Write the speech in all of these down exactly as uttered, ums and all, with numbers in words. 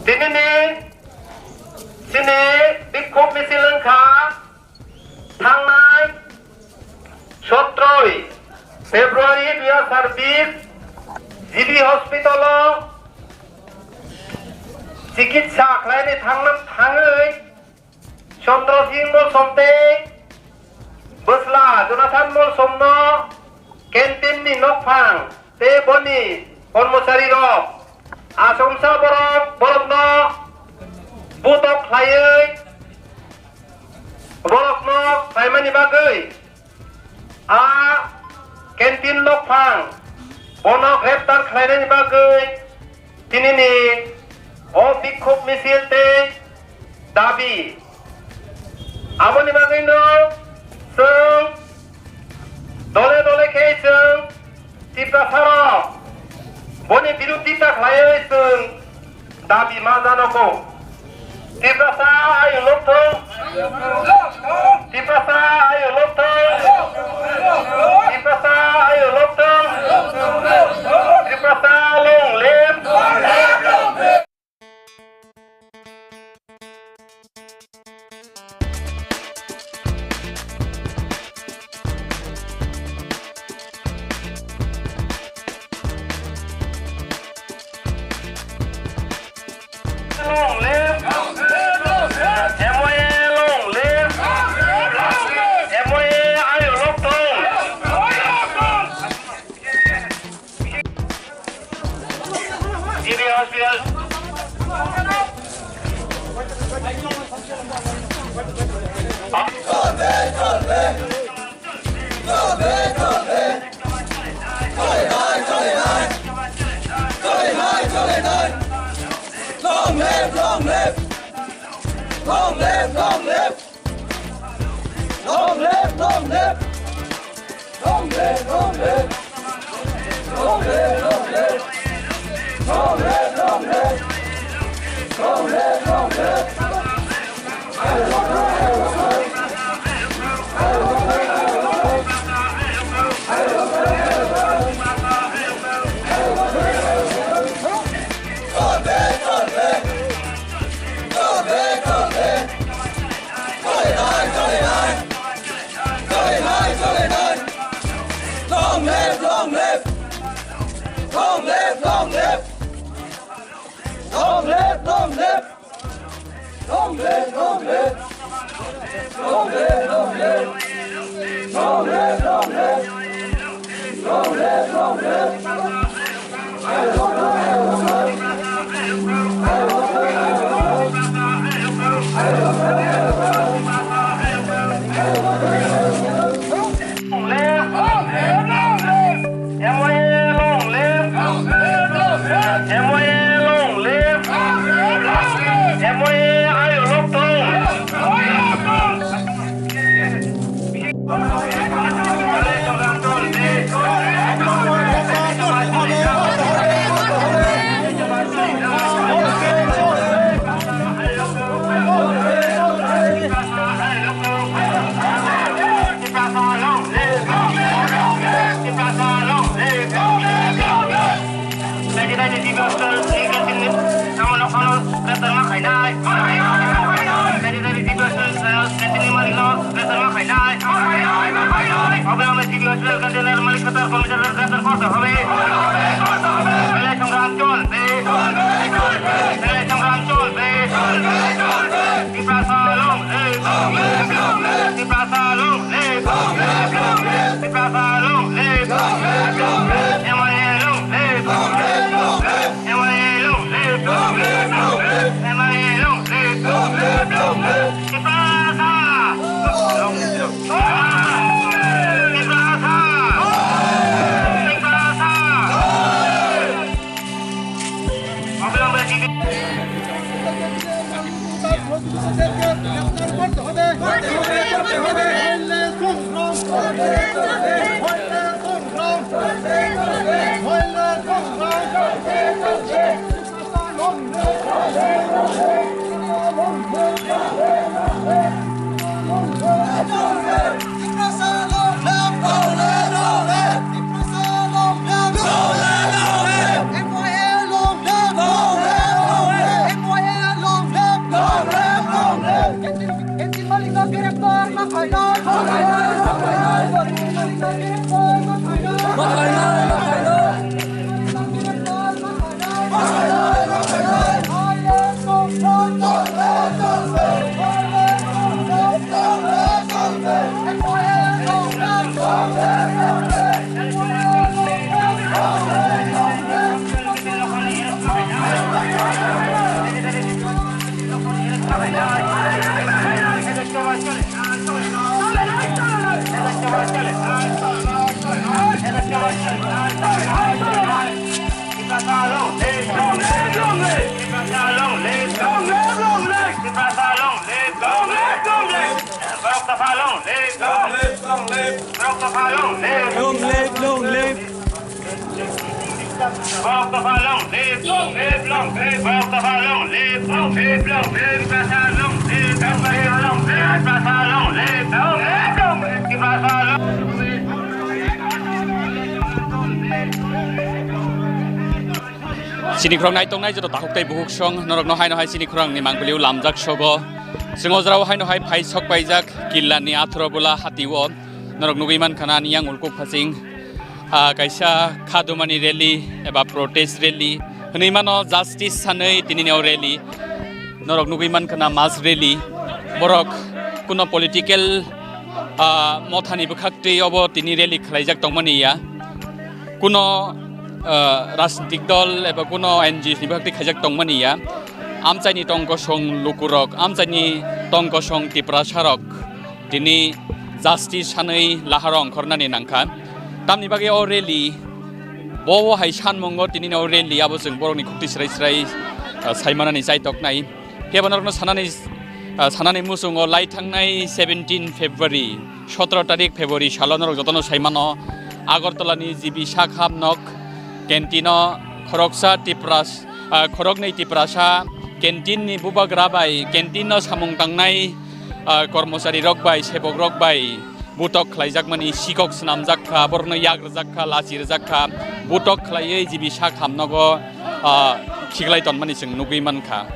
Tinini chini bikhub misil wngkha thangnai sotroi February dui hazar bis G B hospital o chikitsa khlaini thangna thangwi Chandra Singh Molsom tei bwsla Jonathan Molsomno canteen ni nokphang tei boni kormochari rok achomsa borok borokno butok khlaiwi borokno khlaimani bagwi a canteen nokphang bono greptar khlainani bagwi tinini o bikhub misil tei dabi. Aboni bagwino chwng dole dole khe chwng Tiprasarok boni biruddhita khlaiwi chwng dabi ma janogo. Tiprasa ayuk lokthung. Tiprasa ayuk lokthung. Tiprasa ayuk lokthung. Tiprasa long live. Long live! M O A long live! M O A ayuk lokthung! G B hospital. Long live, long live! Long live, long live! Long live, long live! Long live, long live! Long live, long live! Long live, long live! Long live, long live! Long live, long live! Long live, long live! Long live, long live! Long live, long live! Long live, long live! Long live, long live! Long live, long live! M O A long live! M O A long live! M O A ayuk lokthung! Hospital container মালিক সরকার কর্মচারীদের গ্রেপ্তার করতে হবে। লড়াই সংগ্রাম চলবে। লড়াই সংগ্রাম চলবে। Tiprasa long live! Tiprasa long live! Tiprasa long live! M O A long live! M O A long live! M O A long live! Tiprasa! Tiprasa! Tiprasa! Long live, long live. Chini khorang nai tongnai joto takhuk tei bukhuk song norokno haino hai chini khorangni mangpili o lamjak sogo. Chwng o jorao haino hai phai sok paijak Killani atharo bwla hati o. Norok nugwi mankha na ani yang ulkuk phasing, ah, kaisa khadumani rally eba protest rally hwnwi mano, justice sanwi tinini o rally. Norok nugwi mankha na mass rally. Borok kuno political, ah, mothani bwkhaktwi obo tini rally khlaijak tongmani ya. Kuno, ah, rajnitik dol eba kuno N G O ni bwkhaktwi khaijak tongmani ya. Amchaini tongkosong lukurok, amchaini tongkosong Tiprasarok tini justice sanwi laharo ongkhornani nangkha. Tamni bagwi o rally, bo o hai sanmungo tini o rally abo chwng borokni khukti srai srai, ah, saimanani chaitoknai. Phiya bo norokno sanani, ah, sanani muchungo lai thangnai seventeen February, sotro tarik February salo norok jotono saimano Agartala ni G B sak hap nok canteen o khoroksa Tipras-, ah, khoroknwi Tiprasa canteen ni bubagra bai canteen no samung tangnai, ah, kormochari rok bai, sebok rok bai butok khlaijak mani, sikok swnamjak kha, borokno yak rwjak kha, lachi rwjak kha, butok khlaiwi G B sak hap nogo, ah, khiklai tonmani chwng nugwi mankha.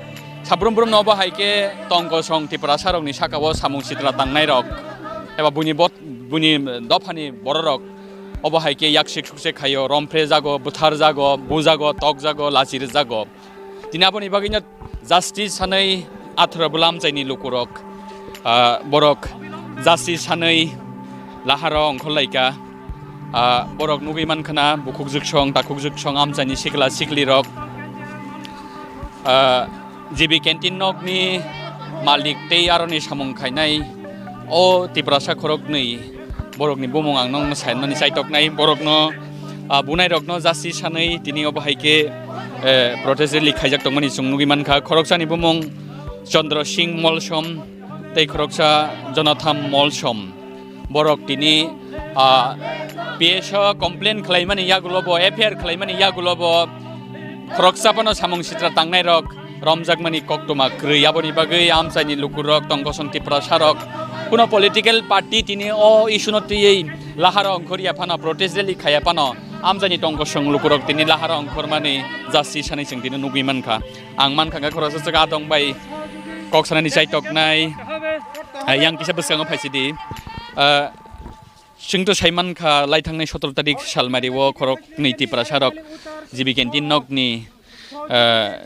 Sabrum brum no obo hai khe tongkosong Tiprasa rokni saka o samung sitra tangnai rok eba buini bot-, buini dophani borok rok obo hai khe yaksik suksek khaio, romphre jago, bwthar jago, bujago, tok jago, lachi rwjago. Tini aboni bagwino justice sanwi atharo bwla amchaini lukurok, ah, borok justice sanwi laharo ongkhorlaika. Ah, borok nugwi mankha na bukhuk juksong, takhuk juksong amchaini sikla siklirok. Ah, G B canteen nokni malik tei aroni samung khainai o Tiprasa khoroknwi borokni bumung ang nokno saimani chaitoknai, borokno, ah, bunairokno justice sanwi tini obo hai khe, eh, protest rally khaijak tongmani chwng nugwi mankha. Khoroksani bumung Chandra Singh Molsom tei khoroksa Jonathan Molsom. Borok tini, ah, P S o complain khlaimani yagulo bo, F I R khlaimani yagulo bo khoroksa phano samung sitra tangnairok romjakmani koktwma kwrwi. Aboni bagwi amchaini lukurok, tongkosong Tiprasarok, kuno political party tini o issue no twiwi laharo ongkhorya phano, protest rally khaya phano, amchaini tongkosong lukurok tini laharo ongkhormani justice sanwi chwng tini nugwi mankha. Ang mankha khe khoroksa chwng atong bai kok sanani chaitoknai, ah, yang kisa bwskango phaisidi. Ah, Chwngto saimankha, lai thangnai sotoro tarik salmari o khoroknwi Tiprasarok G B canteen nokni, eh,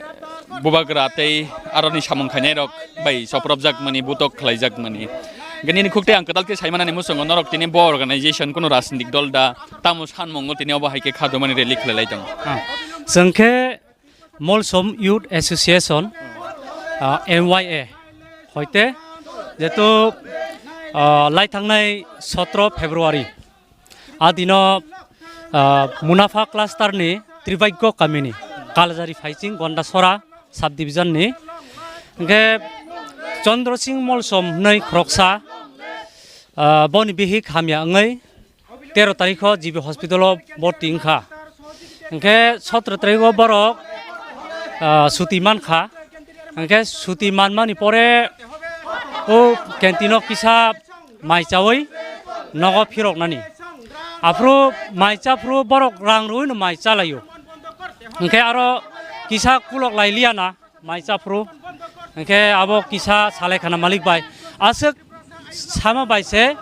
bubagra tei aroni samung khainairok bai chopropjakmani, butok khlaijakmani. Hwnkhe nini khuk tei ang kwtal khe saimanani muchungo norok tini bo organization, kunu rajnitik dol da, tamo sanmungo tini obo hai khe khadumani rally khlailai tongo. Ah, chwng khe Molsom Youth Association, ah, M Y A, hoite jeto, ah, lai thangnai sotro February, a dino, ah, Munafa cluster ni Tribhagyo kamini Kalajari Phaiching Gondasora sub division ni, hwnkhe Chandra Singh Molsom hwnwi khoroksa, ah, boni bihik hamya wngwi tero tarikho G B hospital o borti wngkha. Hwnkhe sotro tarikho borok, ah, suti mankha. Hwnkhe suti manmani pore o canteen o kisa mai chawi nogo phiroknani. Aphuru mai chaphuru borok rang rwino mai chalaio. Hwnkhe aro kisa kulok lai liya na. Mai chaphuru. Hwnkhe abo kisa salai khana malik bai. Aswk sama bai se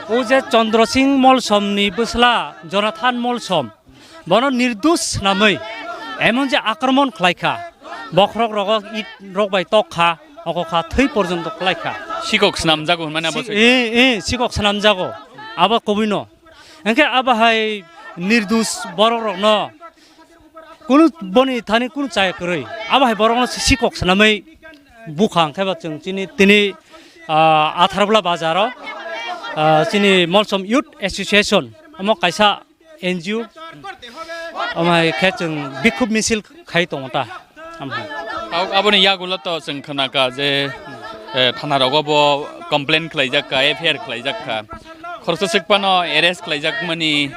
o je Chandra Singh Molsom ni bwsla Jonathan Molsom. Bono nirdosh swnamwi emon je akromon khlai kha. Bokhorok rogo it rok bai tok kha, oko kha thwi porjonto khlai kha. Sikok swnamjago hwnmani abo si-, se. Eh, eh, sikok swnamjago. Abo kubui no. Hwnkhe abo hai nirdosh borok rokno kunu boni thani kunu chaya kwrwi. Abo hai borokno sikok swnamwi bukha hwnkhe ba chwng chini tini, ah, Atharabula bazaro, ah, chini Molsom Youth Association omo kaisa N G O omo hai khe chwng bikhub misil khai tongo ta. Am hai. Ab-, aboni yagulo to chwng khna kha je, eh, thana rogo bo complain khlaijak kha, F I R khlaijak kha. Khoroksa swk phano arrest khlaijakmani,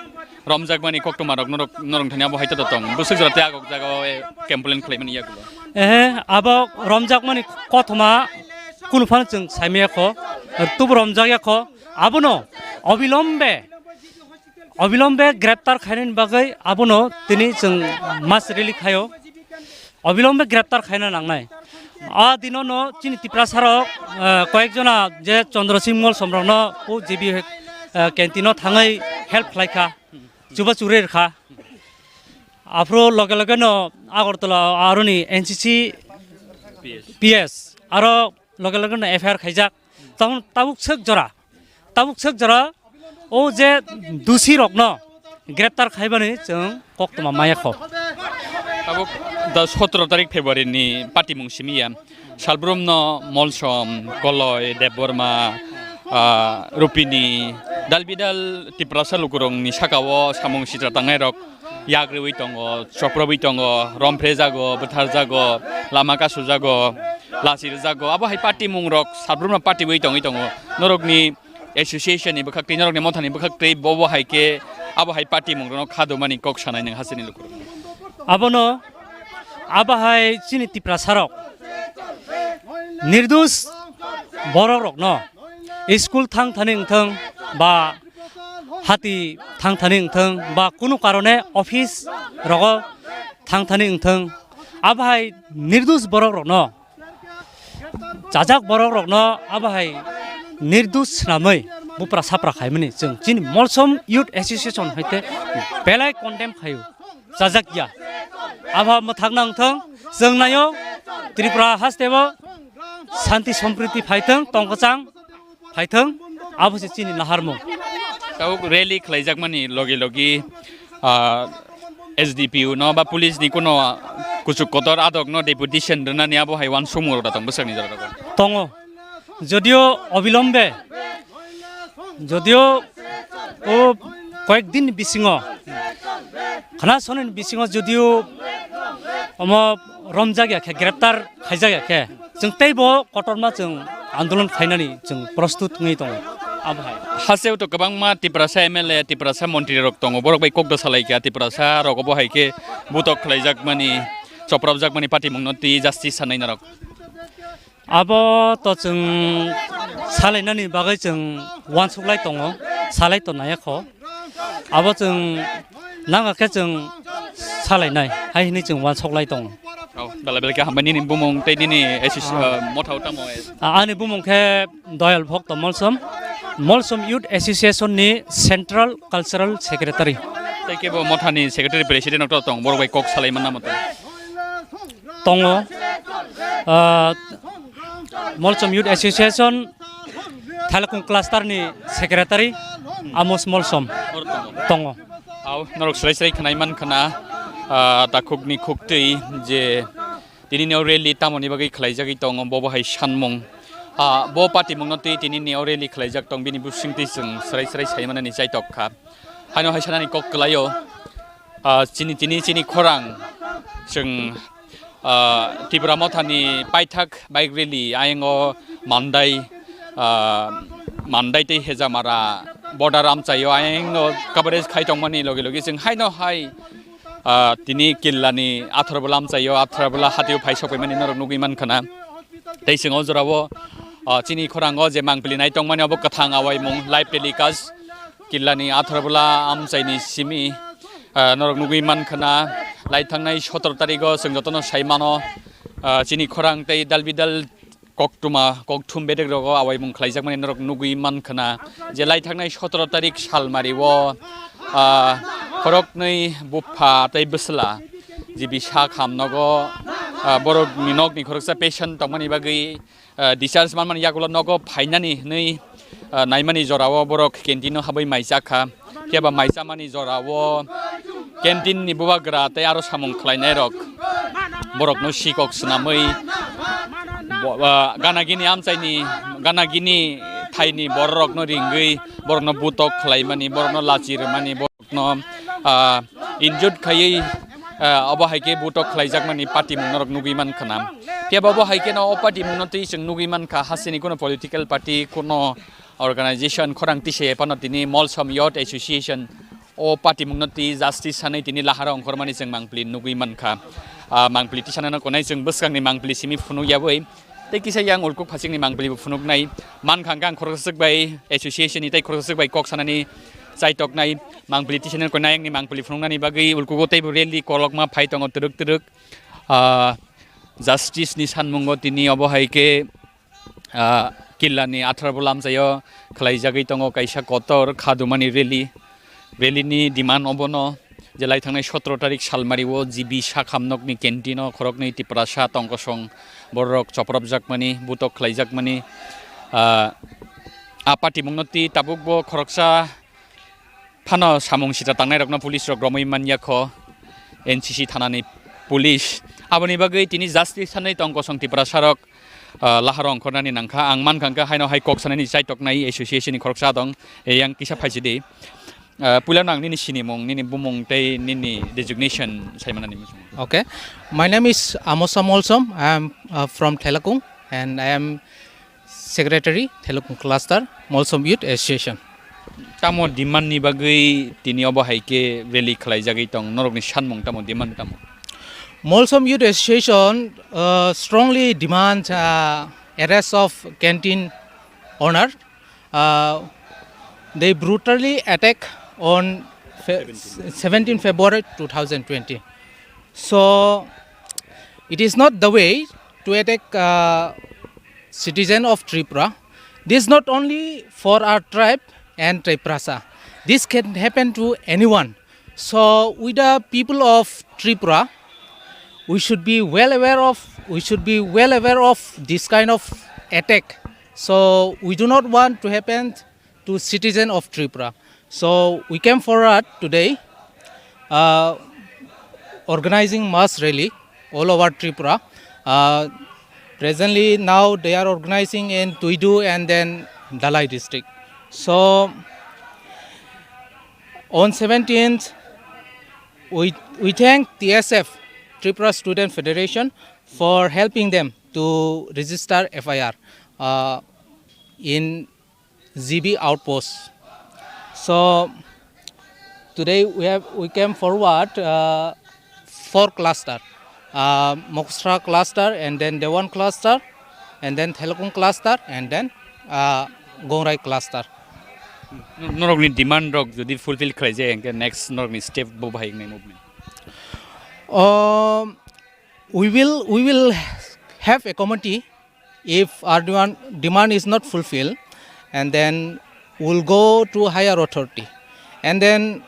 romjakmani koktwma rok norok, norok thani abo hai to tong. Bwswk jora tei agok jaga o, eh, complain khlaimani yagulo. Eh, abo romjakmani koktwma kunu phano chwng saimaya kho, tubu romjakya kho. Abono obilombe, obilombe greptar khainani bagwi abono tini chwng mass rally khaio. Obilombe greptar khaina nangnai. A dinono chini Tiprasa rok, eh, koyek jona je Chandra Singh Molsom rokno o J B, eh, canteen o thangwi help khlai kha, chuba churi rwkha. Aphuru loge loge no Agartala aroni N C C P S. P S aro loge loge no F I R khaijak. Tamo tabuk swk jora, tabuk swk jora o je dusi rokno greptar khaibani chwng koktwma maya kho. Tabuk da sotoro tarik February ni patimung simi ya. Salbrum no Molsom, Koloi, Debbarma, ah, Rupini, dal bidal Tiprasa lukurokni saka o samung sitra tangnai rok yak rwi tongo, choprobwi tongo, romphre jago, bwthar jago, lama kasu jago, lachir jago. Abo hai patimung rok salbrum no patiwi tongwi tongo. Norokni association ni bwkhak twi, norokni motha ni bwkhak twi, bobo hai khe abo hai patimung rokno kha domani kok sanai nwng hasteni lukurok. Abono, abo hai chini Tiprasa rok nirdos borok rokno school thang thani wngthang ba hati thang thani wngthang ba kunu karone office rogo thang thani wngthang, abo hai nirdos borok rokno chajak borok rokno abo hai nirdos swnamwi bupra sapra khaimani chwng chini Molsom Youth Association hai te belai condemn khaio, chajak ya. Abo mwthakna wngthang, chwng naio Tripura hasteo santi sompriti phaithang, tongkwchang phaithang, abo se chini naharmung. Tabuk rally khlaijakmani logi logi, ah, S D P O no ba police ni kuno kuchuk kotor adok no deputation rwnani abo hai uansukmung rok da tong bwsakni jora rogo. Tongo, jodio obilombe, jodio o koyek din bisingo, khana sonini bisingo jodio omo romjak ya khe, greptar khaijak ya khe, chwng teibo kotorma chwng andolon khainani chwng prostut wngwi tongo. Abo hai. Hasteo to kwbangma Tiprasa M L A, Tiprasa montri rok tongo, borok bai kok da salai kha, Tiprasa rok obo hai khe butok khlaijak mani, choprapjak mani patimung no twi justice sanai norok. Abo to chwng salainani bagwi chwng uansuk lai tongo, salai to naya kho. Abo chwng nang khe chwng salainai hai hwnwi chwng uansuk lai tongo. Oh, belai belai khe hambai nini bumung tei nini S S, ah, ah, motha o tamo? Ah, ani bumung khe Doyal Bhokto Molsom, Molsom Youth Association ni Central Cultural Secretary. Tei kebo mothani Secretary President rok to tong, borok bai kok salai manna moto. Tongo, ah, Molsom Youth Association Thalakung Cluster ni Secretary Amos Molsom tongo. Au, norok srai srai khwnai man khna, ah, takhuk ni khuktwi je tini ni o rally tamoni bagwi khlaijagwi tongo, bobo hai sanmung. Ah, bo patimung no twi tini ni o rally khlaijak tong, bini bwswng twi chwng srai srai sai manani chaitok kha. Haino hai sanani kok kwlaio. Ah, chini, tini chini khorang chwng, ah, Tipra Mothani paithak bike rally ayang o Mandai, ah, Mandai tei Hejamara border amchai o ayang no coverage khai tongmani logi logi chwng haino hai, ah, tini Killani Atharbola amchai o, Atharbola hati o phai sok paimani norok nugwi man khna. Tei chwng o jora o, ah, chini khorang o je mangpili nai tongmani abo kwthang awaimung live telecast. Killani Atharbola amchaini simi, ah, norok nugwi man khna, lai thangnai sotoro tarikgo chwng jotono sai mano, ah, chini khorang tei dal bidal koktwma, kokthum bedek rogo awaimung khlaijakmani norok nugwi man khna, je lai thangnai sotoro tarik salmari o, ah, khoroknwi bupha tei bwsla jibi sak ham nogo, ah, borokni nokni khoroksa patient tongmani bagwi, ah, discharge manmani yagulo nogo phainani hwnwi, ah, naimani jorao borok canteen-o habwi mai chakha. Phiya ba mai chamani jorao canteen-ni bubagra tei aro samung khlainairok borokno sikok swnamwi bo-, ah, gana gini amchaini, gana gini thaini bororokno ringwi borokno butok khlaimani, borokno lachi rwmani, no, ah, injured khaiwi, ah, obo hai khe butok khlaijakmani patimung norok nugwi man khna. Phiya ba obo hai kheno o patimung no twi chwng nugwi man kha, hasteni kuno political party, kuno, Organization khorang tisa phano tini Molsom Youth Association o patimungno twi justice sanwi tini laharo ongkhormani chwng mangpili nugwi mankha. Ah, mangpili tisana no konai chwng bwskangni mangpili simi phunuk yawi tei kisa yang ulkuk phasingni mangpili bo phunuknai mankha hwnkhe ang khoroksa swk bai association ni tei khoroksa swk bai kok sanani chaitoknai mangpili tisana no konai angni mangpili phunuknani bagwi ulkugo teibo rally kolokma phai tongo twrwk twrwk. Ah, justice ni sanmungo tini obo hai khe ah, Killani athar bo lamsaio khwlaijagwi tongo kaisa kotor khadumani rally. Rally ni demand obono je lai thangnai sotro tarik salmari o G B Sakham nokni canteen o khoroknwi Tiprasa tongkosong borok chopropjakmani, butok khwlaijakmani, ah, a patimungno twi tabuk bo khoroksa phano samung sita tangnairokno police rok romwi manya kho, N C C thanani police. Aboni bagwi tini justice sanwi tongkosong Tiprasarok, ah, laharo ongkhornani nangkha. Ang mankha hwnkhe haino hai kok sanani chaitoknai association ni khoroksa dong, yang kisa phaisidi. Ah, puilano ang nini sinimung, nini bumung tei nini designation saimanani muchungo. Okay, my name is Amosa Molsom. I am, uh, from Thelakung and I am Secretary, Thelukung Cluster, Molsom Youth Association. Tamo demand ni bagwi tini obo hai khe rally khwlaijagwi tong, norokni sanmung tamo, demand tamo? Molsom Youth Association, uh, strongly demand, uh, arrest of canteen owner. Uh, they brutally attack on fe-, seventeen February two thousand twenty. So, it is not the way to attack, uh, citizen of Tripura. This is not only for our tribe and Tiprasa. This can happen to anyone. So, with the people of Tripura, we should be well aware of, we should be well aware of this kind of attack. So, we do not want to happen to citizen of Tripura. So we came forward today, uh, organizing mass rally all over Tripura. Uh, presently now they are organizing in Tuidu and then Dhalai district. So on seventeenth, we, we thank T S F, Tripura Student Federation, for helping them to register F I R, uh, in G B outpost. So today we have, we came forward, uh, four cluster, uh, Moksra cluster, and then Dewan cluster, and then Thelkung cluster, and then, uh, Gongrai cluster. Norokni demand rok jodi fulfill khlai jaya hwnkhe next norokni step bo bahai wngnai movement? Um, we will, we will have a committee if our demand, demand is not fulfilled, and then we'll go to higher authority. And then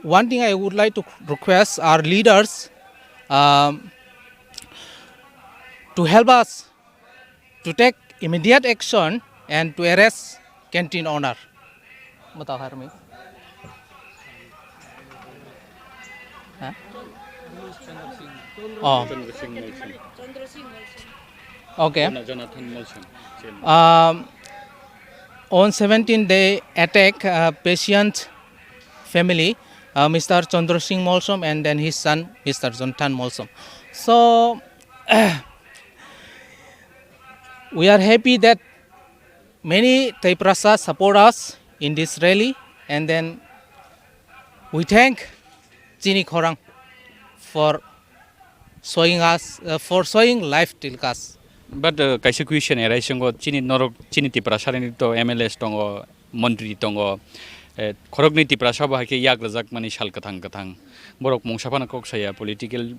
one thing I would like to request our leaders, um, to help us to take immediate action and to arrest canteen owner. Mata harmi. Huh? Oh. Chandra Singh Molsom. Okay. Jona-, Jonathan Molsom. Same. Um, on seventeen they attack, uh, patient family, uh, Mister Chandra Singh Molsom and then his son, Mister Jonathan Molsom. So, we are happy that many Tiprasa support us in this rally, and then we thank Chini Khorang for showing us, uh, for showing live telecast. But, uh, kaisa question arise wngo, chini norok, chini Tiprasa ni to M L As tongo, montri tongo, eh, khoroknwi Tiprasa bo hai khe yak rwjak mani sal kwthang kwthang. Borok mungsa phano kok saya political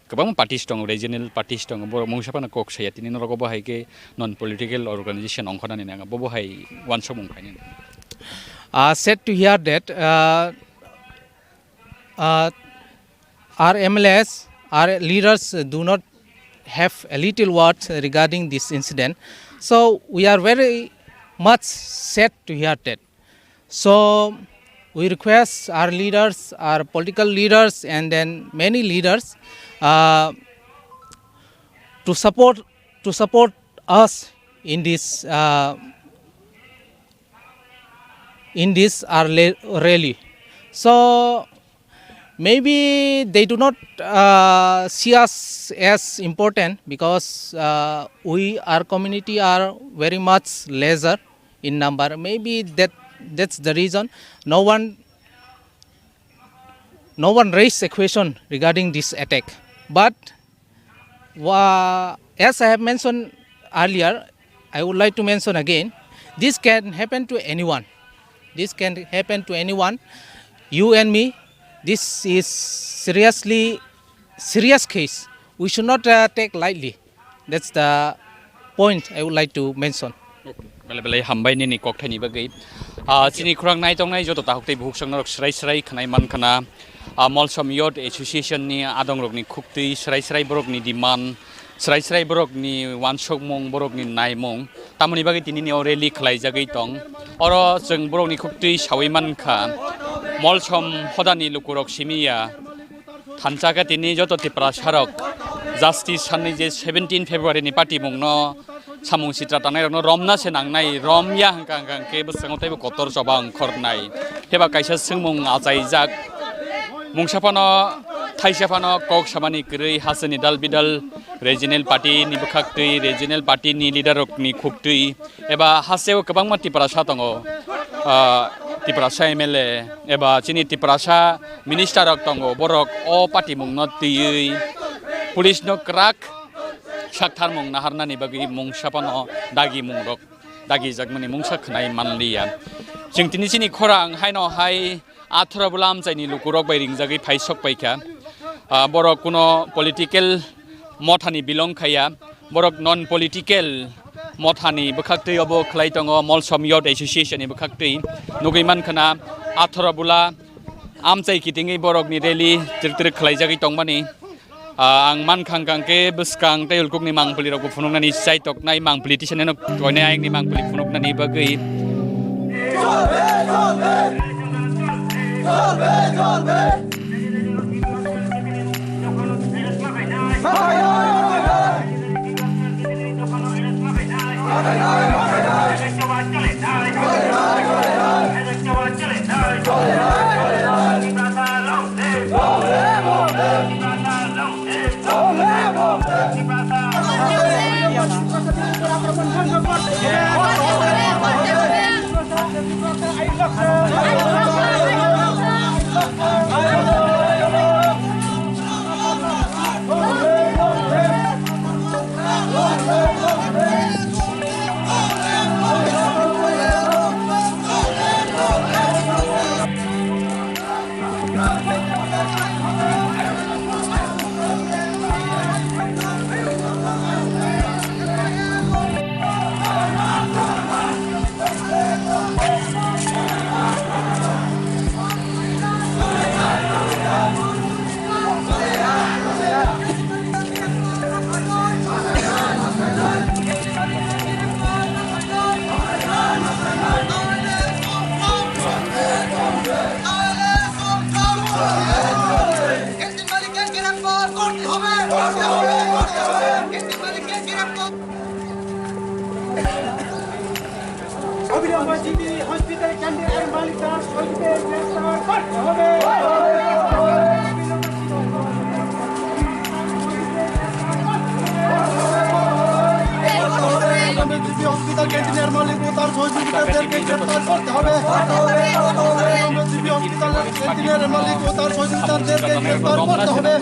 kwbangma parties tongo, regional parties tongo, borok mungsa phano kok saya, tini norok bo hai khe non political organization ongkhornani nang, bo bo hai uansukmung khainani. Uh, sad to hear that, uh, uh, our M L As, our leaders do not have a little word regarding this incident. So we are very much sad to hear that. So we request our leaders, our political leaders, and then many leaders, uh, to support, to support us in this, uh, in this, uh, rally. So maybe they do not, uh, see us as important because, uh, we, our community are very much lesser in number. Maybe that, that's the reason no one, no one raised a question regarding this attack. But Wa-, as I have mentioned earlier, I would like to mention again, this can happen to anyone. This can happen to anyone, you and me. This is seriously, serious case. We should not, uh, take lightly. That's the point I would like to mention. Belai belai hambai nini kokthaini bagwi. Ah, chini khorang naitongnai joto takhuk tei bukhuk songnorok srai srai khwnai mankha na. Ah, Molsom Youth Association ni adongrokni khuktwi srai srai borokni demand, srai srai borokni uansukmung, borokni naimung, tamoni bagwi tinini o rally khwlaijagwi tong. Oro chwng borokni khuktwi sawi mankha, Molsom hodani lukurok simi ya. Thansa khe tini joto Tiprasarok justice sanni je seventeen February ni patimungno samung sitra tangnairokno romna se nangnai, romya hwnkha hwnkha hwnkhe bwskango teibo kotor choba ongkhornai. Phiba kaisa swngmung achaijak, mungsa phano thaisa phano kok samani kwrwi hasteni dal bidal regional party ni bwkhaktwi, regional party ni leader rokni khuktwi, eba hasteo kwbangma Tiprasa tongo, ah, Tiprasa M L A eba chini Tiprasa minister rok tongo, borok o patimungno twiwi police no kwrak saktharmung naharnani bagwi mungsa phano dagimungrok dagijakmani mungsa khwnai manliya. Chwng tini chini khorang haino hai Athora Bula amchaini lukurok bai ringjagwi phai sok paikha. Ah, borok kuno political mothani belong khaiya, borok non political mothani bwkhaktwi obo khwlai tongo, Molsom Youth Association ni bwkhaktwi. Nugwi mankha na Athora Bula amchai kitingwi borokni rally twrwk twrwk khwlaijagwi tongmani. Ah, ang mankha hwnkha hwnkhe bwskang tei ulkukni mangpili rokbo phunuknani chaitoknai mangpili tisanino koinai ayangni mangpili phunuknani bagwi. অবিলম্বে GB hospital কেন্দ্রের মালিক তার শহীদদের গ্রেফতার করতে হবে। অবিলম্বে GB hospital ক্যান্টিনের মালিক ও তার সহযোগিতাদেরকে গ্রেফতার করতে হবে। অবিলম্বে জিবি হসপিটাল ক্যান্টিনের মালিক ও তার সহযোগিতাদেরকে গ্রেফতার করতে হবে।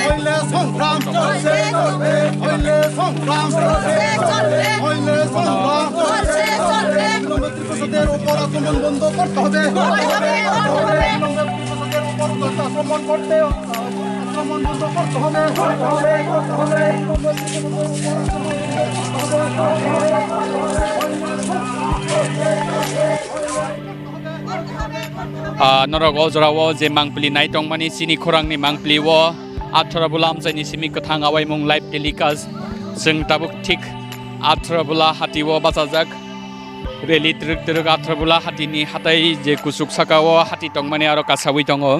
হইলে সংগ্রাম চলবে, হইলে সংগ্রাম চলবে, হইলে সংগ্রাম চলবে। অবিলম্বে তীব্রতার উপর আক্রমণ বন্ধ করতে হবে। অবিলম্বে তীব্রতার উপর আক্রমণ করতে, আক্রমণ বন্ধ করতে হবে, করতে হবে, করতে হবে। Ah, norok o jora o je mangpili nai tongmani, chini khorang ni mangpili o Athora Bula amchai ni simi kwthang awaimung live telecast. Chwng tabuk thik Athora Bula hati o bachajak. Rally twrwk twrwk Athora Bula hati ni hatai je kuchuk saka o hati tongmani aro kasawi tongo.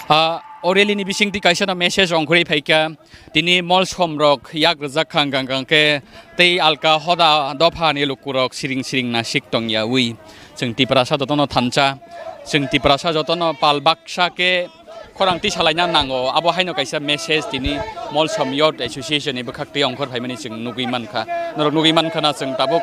Ah, o rally ni bisingtwi kaisa no message ongkhorwi phaikha. Tini Molsom rok yak rwjak kha hwnkha hwnkha khe tei alka hoda dopha ni lukurok siring siring nasik tongyawi. Chwng Tiprasa jotono thansa, chwng Tiprasa jotono pal baksa khe khorang tisalaina nango. Abo haino kaisa message tini Molsom Youth Association ni bwkhaktwi ongkhor phaimani chwng nugwi mankha. Norok nugwi mankha na chwng tabuk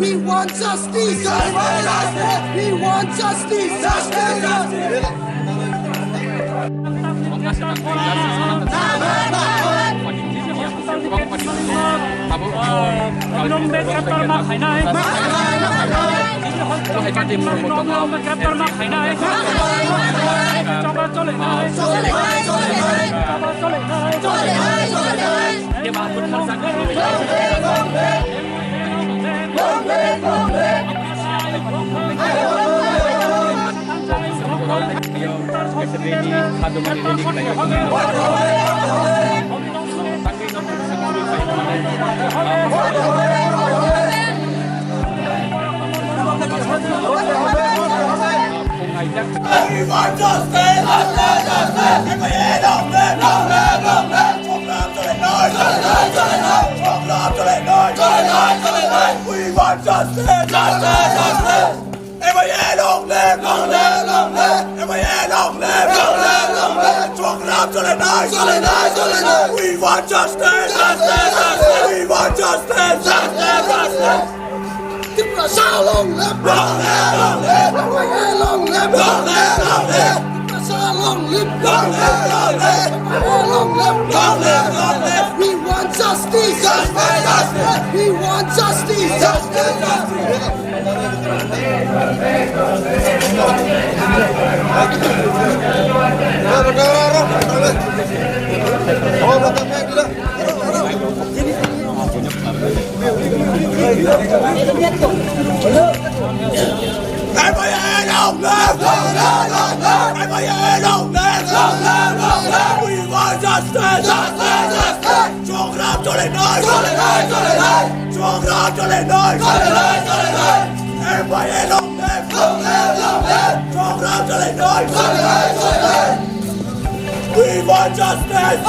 We want justice! We want justice! Justice! Oblong bed kaptar ma khainai. Oblong bed kaptar ma khainai. Choba chole nai. Choba chole nai. We want justice! Justice! Justice! Long live! Long live! Long live! We want justice! Justice! Justice! M I A long live! Long live! Long live! M I A long live! Long live! Long live! Chokram chole nai! Chole nai! Chole nai! We want justice! Justice! Justice! We want justice! Justice! Justice! Tiprasa long live! Long live! Long live! M I A long live! Long live! Long live! Tiprasa long live! Long live! Long live! M I A long live! Long live! Long live! We want justice! Justice! Justice! We want justice! Justice! Justice! We want justice! Justice! Justice! Chokram chole nai! Chole nai! Chole nai! Chokram chole nai! Chole nai! Chole nai! M I A long live! Long live! Long live! Chokram chole nai! Chole nai! Chole nai! We want justice!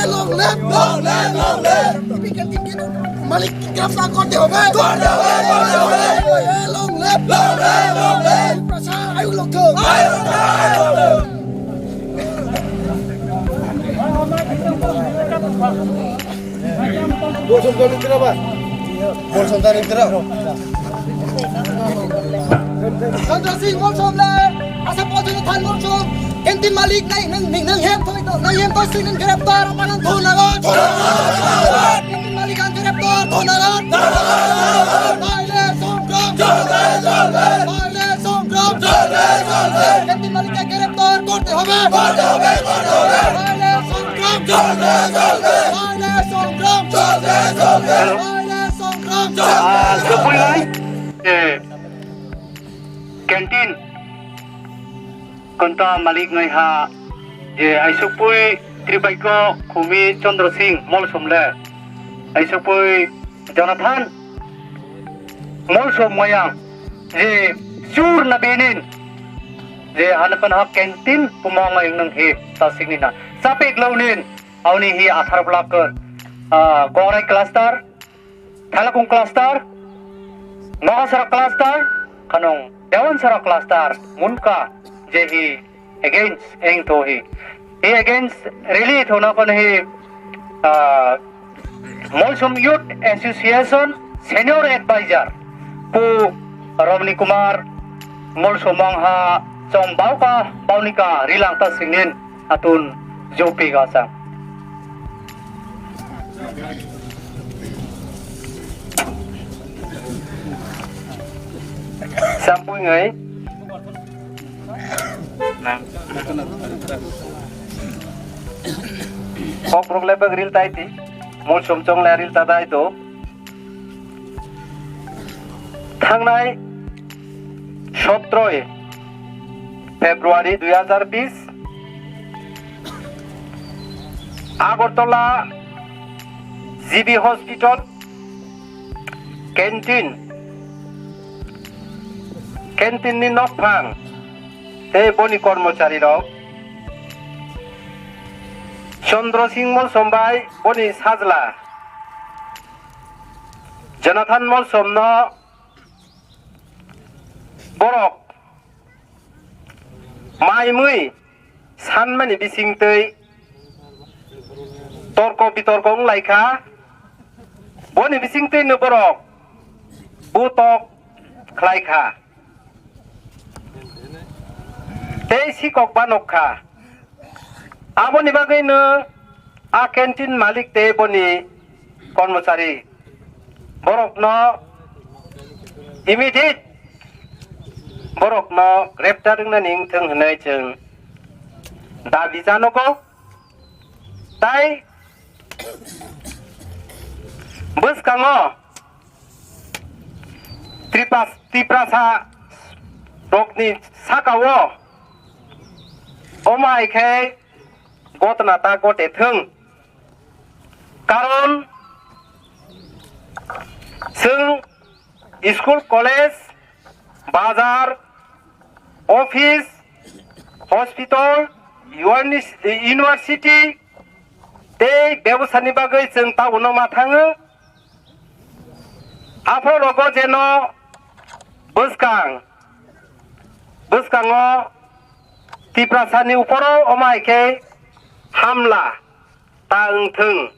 Long live, long live, long live. Malik গ্রেফতার করতে হবে। করতে হবে, করতে হবে। Long live, long live, long live. প্রশাসন আয়ু লক্ষ্য। আয়ু লক্ষ্য, আয়ু লক্ষ্য। Bolsonaro nitra ba? Bolsonaro nitra. Chandra Singh Molsom le, asa pojoni than Molsom, canteen malik nai nang nang nang hem thoi to, nang hem to sing nang grab to, apa nang thona go. Canteen malik ang grab to, thona go. Baile songkram. Baile songkram. Canteen malik ang grab to, korte hobe. Korte hobe, korte hobe. Baile songkram. Baile songkram. Baile songkram. Ah, Sukpui lai, eh, canteen konta malik ngai ha, je aisukpui Tribaikho Khumi Chandra Singh Molsom le, aisukpui Jonathan Molsom Mayang, je sur na benin, je hanapan ha canteen pumang ngai nang he, ta singni na. Sapik launin, auni hi athar blakon, ah, Gongrai cluster, Thalakung cluster, Mohasara cluster, khanung Dewansara cluster, Munka, je hi against eng tho hi. Hi against rally thona kon hi, ah, Molsom Youth Association Senior Advisor, Pu Romni Kumar, Molsom mangha, chong bauka, baunika, rilang ta singnin, atun, jopi gasa. Sampui ngai. Kok rok lebak ril tai ti. Molsom chong le ril ta dai to. Thangnai sotroi February dui hajar bis, Agartala G B Hospital canteen, canteen ni nokphang tei boni kormochari rok Chandra Singh Molsom bai boni sajla Jonathan Molsom no borok mai mui sanmani bisingtwi torko bitorko wng lai kha. Boni bisingtwi no borok butok khlai kha tei sikok ba nok kha. Aboni bagwi no a canteen malik tei boni kormochari borokno immediate borokno greptar wngnani wngthung hwnwi chwng dabi janogo. Tai bwskango Tripas-, Tiprasa rokni sakao omo hai khe gotna ta gote thung. Karon chwng school, college, bazar, office, hospital, university tei bebosani bagwi chwng tabukno ma thango. Aphorogo jeno bwskang, bwskango Tiprasani uporo omo hai khe hamla ta wng thung.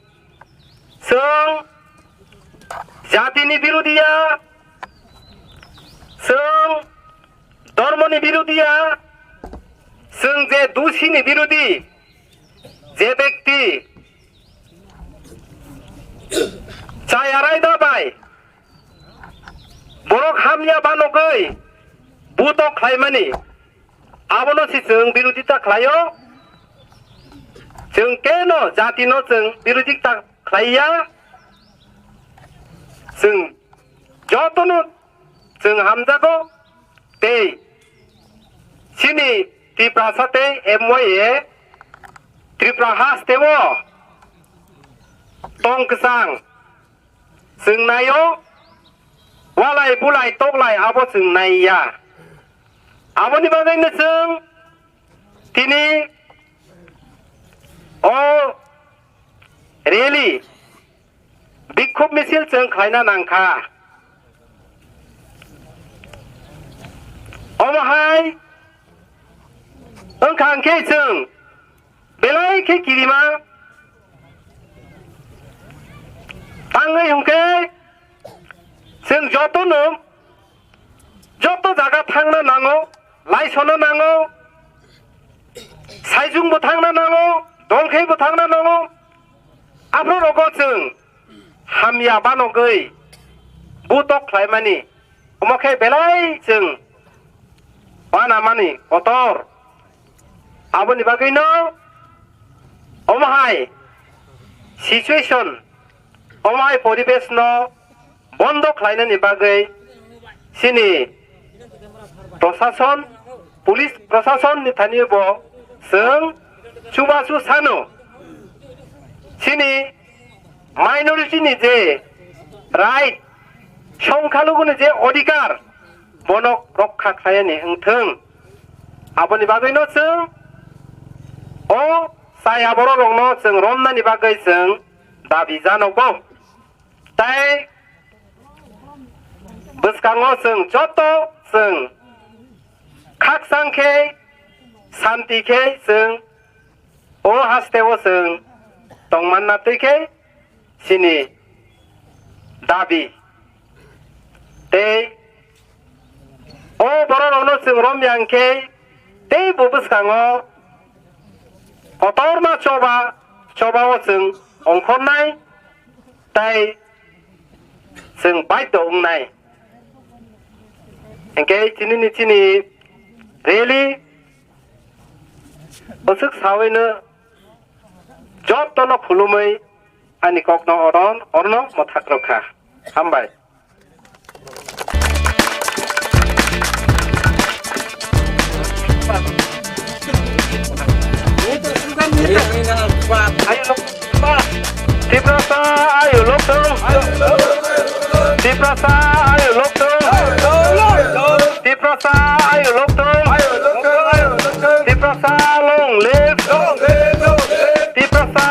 Chwng jatini birodhiya, chwng dhormoni birodhiya, chwng je dusini birodhi, je bekti chaya raida bai borok hamya banogwi butok khlaimani, abono se chwng birodhita khlaio. Chwng keno jatino chwng birodhita khlaiya. Chwng jotono chwng hamjago tei chini Tiprasa tei M Y A Tripura hasteo tong kwchang chwng naio, walai bulai toklai abo chwng naiya. Aboni bagwino chwng tini o rally bikhub misil chwng khlaina nangkha. Omo hai wngkha hwnkhe chwng belai khe kirima tangwi hwnkhe chwng jotono joto jaga thangna nango, laisona nango, saijungbo thangna nango, dolkheibo thangna nango. Aphuru rogo chwng hamya banogwi butok khlaimani, omo khe belai chwng banamani kotor. Aboni bagwino omo hai situation, omo hai poribesh no bondo khlainani bagwi chini prosason, police prosason ni thani bo chwng chubachu sano. Chini minority ni je right, songkhaluguni je odhikar, bono rokha khlainani wngthung. Aboni bagwino chwng o chaya borok rokno chwng romnani bagwi chwng dabi janogo. Tai bwskango chwng joto chwng khakchang khe, santi khe chwng o hasteo chwng tongmanna twi khe chini dabi. Tei o borok rokno chwng romya hwnkhe tei bo bwskango kotorma choba, choba o chwng ongkhornai tei chwng baidho wngnai. Hwnkhe chini ni chini rally bwswk sawino jotono khulumwi ani kokno oron, orno mwthak rwkha. Hambai. Tiprasa ayo lokthung. Tiprasa ayo lokthung. Tiprasa ayo lokthung. Tiprasa long live. Tiprasa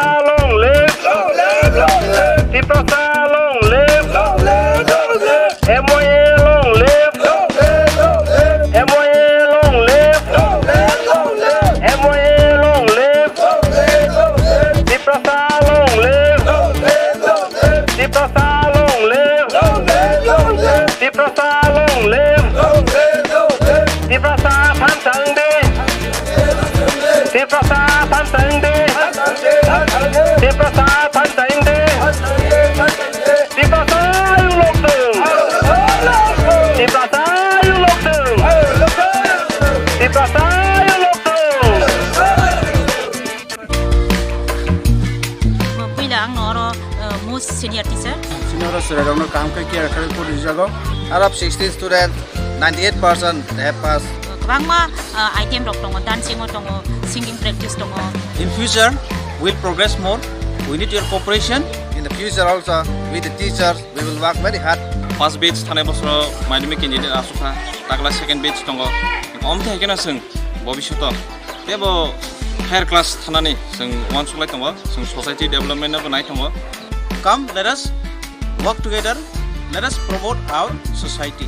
Most senior teacher. Senior student rokno kaham khe care khlai phuru rijago. Out of sixteen students, ninety-eight percent they have passed. Kwbangma, uh, item rok tongo, dancing o tongo, singing practice tongo. In future, we'll progress more. We need your cooperation. In the future also, with the teachers, we will work very hard. First batch thanai bosoro madhyamik engineer asukha, takla second batch tongo. Omthe haikhe no chwng bobishoto tebo higher class thanani chwng uansuklai tongo, chwng society development no bo nai tongo. Come, let us work together, let us promote our society.